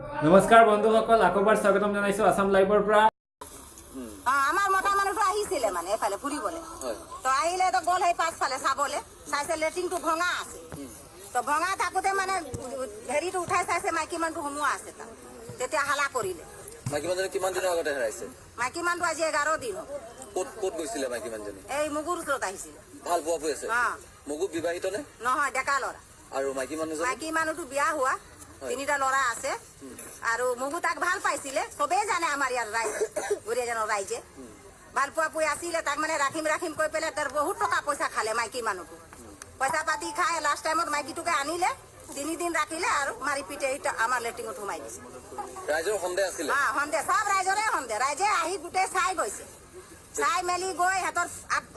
নমস্কাৰ বন্ধুসকল, আকৌ এবাৰ স্বাগতম জনাইছো আছাম লাইভৰ পৰা। অ, আমাৰ মতা মানুহটো আহিছিলে মানে এইফালে ফুৰিবলে। তো আহিলে, তো গ'ল সেই পাছফালে চাবলে। চাইছে, লেট্ৰিনটো ভঙা আছে। তো ভঙা থাকোতে মানে হেৰিটো উঠাই চাইছে, মাইকী মানুহটো সোমোৱা আছে তাত। তেতিয়া হালা কৰিলে। মাইকী মানুহজনী কিমান দিনৰ আগতে হেৰাইছে? মাইকী মানুহটো আজি 11 দিন হ'ল। ক'ত ক'ত গৈছিলে মাইকী মানুহজনী? এই মুগুৰ ওচৰত আহিছিলে। ভাল পোৱা পুই আছে? অ। মগু বিবাহিত নে? নহয়, ডেকা ল'ৰা। আৰু মাইকী মানুহজনী? মাইকী মানুহটো বিয়া হোৱা, তিনিটা ল'ৰা আছে। আৰু মুগু তাক ভাল পাইছিলে, চবেই জানে। আমাৰ ইয়াৰ ৰাইজ, গুৰিয়াজানৰ ৰাইজে ভাল পোৱা পুই আছিলে। তাক মানে ৰাখিম ৰাখিম কৈ পেলাই তাৰ বহুত টকা পইচা খালে মাইকী মানুহটো। পইচা পাতি খাই লাষ্ট টাইমত মাইকীটোকে আনিলে, 3 দিন ৰাখিলে আৰু মাৰি পিটে এইটো আমাৰ লেট্ৰিনত সোমাই দিছে। ৰাইজৰ সন্দেহ আছিলে? হা, সন্দেহ, চব ৰাইজৰে সন্দেহ। ৰাইজে আহি গোটেই চাই গৈছে। চাই মেলি গৈ সিহঁতৰ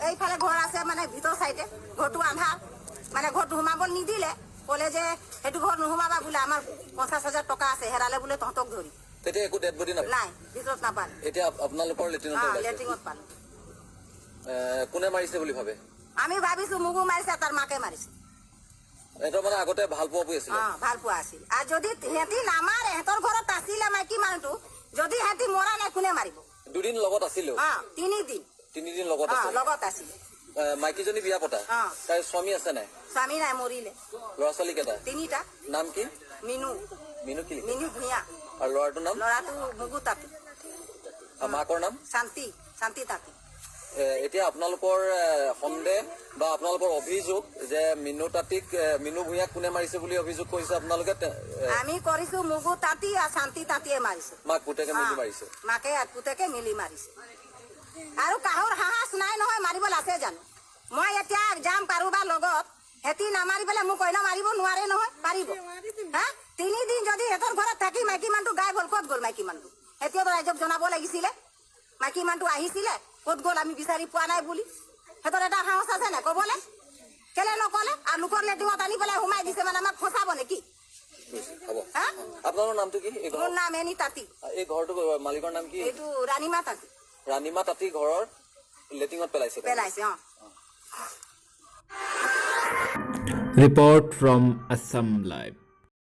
এইফালে ঘৰ আছে, মানে ভিতৰ চাইডে ঘৰটো আন্ধাৰ। মানে ঘৰটো সোমাব নিদিলে। ক'লে যে সেইটো ঘৰ নোসোমাবা বোলে, আমাৰ 50,000 টকা আছে, হেৰালে বোলে তহঁতক ধৰি। তেতিয়া একো ডেড বডি নাপায়? নাই, ভিতৰত নাপালে। এতিয়া আপোনালোকৰ লেট্ৰিনতে ওলাইছে? লেট্ৰিনত পালো। কোনে মাৰিছে বুলি ভাবে? আমি ভাবিছো মুগু মাৰিছে, তাৰ মাকে মাৰিছে। সিহঁতৰ মানে আগতে ভাল পোৱা পুই আছিলে? অ, ভাল পোৱা আছিল। আৰু যদি সিহঁতি নামাৰে, সিহঁতৰ ঘৰত আছিলে মাইকী মানুহটো, যদি সিহঁতি মৰা নাই, কোনে মাৰিব? দুদিন লগত আছিলেও? অ, 3 দিন। 3 দিন লগত আছে? লগত আছিলে। মাইকীজনী বিয়া পতা? অ। তাইৰ স্বামী আছে নাই? স্বামী নাই, মৰিলে। ল'ৰা ছোৱালী কেইটা? তিনিটা। নাম কি? মিনু। মিনু কি লিখে? মিনু ভূঞা। আৰু ল'ৰাটোৰ নাম? ল'ৰাটো মুগু তাঁতী। আৰু মাকৰ নাম? শান্তি, শান্তি তাঁতী। এতিয়া আপোনালোকৰ সন্দেহ বা আপোনালোকৰ অভিযোগ যে মিনু তাঁতীক, মিনু ভূঞাক কোনে মাৰিছে বুলি অভিযোগ কৰিছে আপোনালোকে? আমি কৰিছো মুগু তাঁতী আৰু শান্তি তাঁতীয়ে মাৰিছে। মাক পুতেকে মিলি মাৰিছে? মাকে আৰু পুতেকে মিলি মাৰিছে। আৰু কাৰোৰ সাহস নাই নহয় মাৰিবলৈ, আছে জানো? মই এতিয়া যাম কাৰোবাৰ লগত, হেতি নামাৰি পেলাই মোক অন্য মাৰিব নোৱাৰে নহয়, পাৰিব? হা, 3 দিন যদি সিহঁতৰ ঘৰত থাকি মাইকী মানুহটো গায়ব হ'ল, ক'ত গ'ল মাইকী মানুহটো? এতিয়াতো ৰাইজক জনাব লাগিছিলে, মাইকী মানুহটো আহিছিলে, ক'ত গ'ল আমি বিচাৰি পোৱা নাই বুলি। সিহঁতৰ এটা সাহস আছে নাই ক'বলে? কেলে নকলে? আৰু লোকৰ লেট্ৰিনত আনি পেলাই সোমাই দিছে, মানে আমাক ফচাব নেকি? বুজিছো, হ'ব। হা? আপোনালোকৰ নামটো কি এই মোৰ ঘৰ? নাম এনি তাঁতী। এই ঘৰটো মালিকৰ নাম কি? এইটো ৰাণীমা তাঁতী। ৰাণীমা তাঁতী ঘৰৰ লেট্ৰিনত পেলাইছে? পেলাইছে, অ। Report from Assam Live.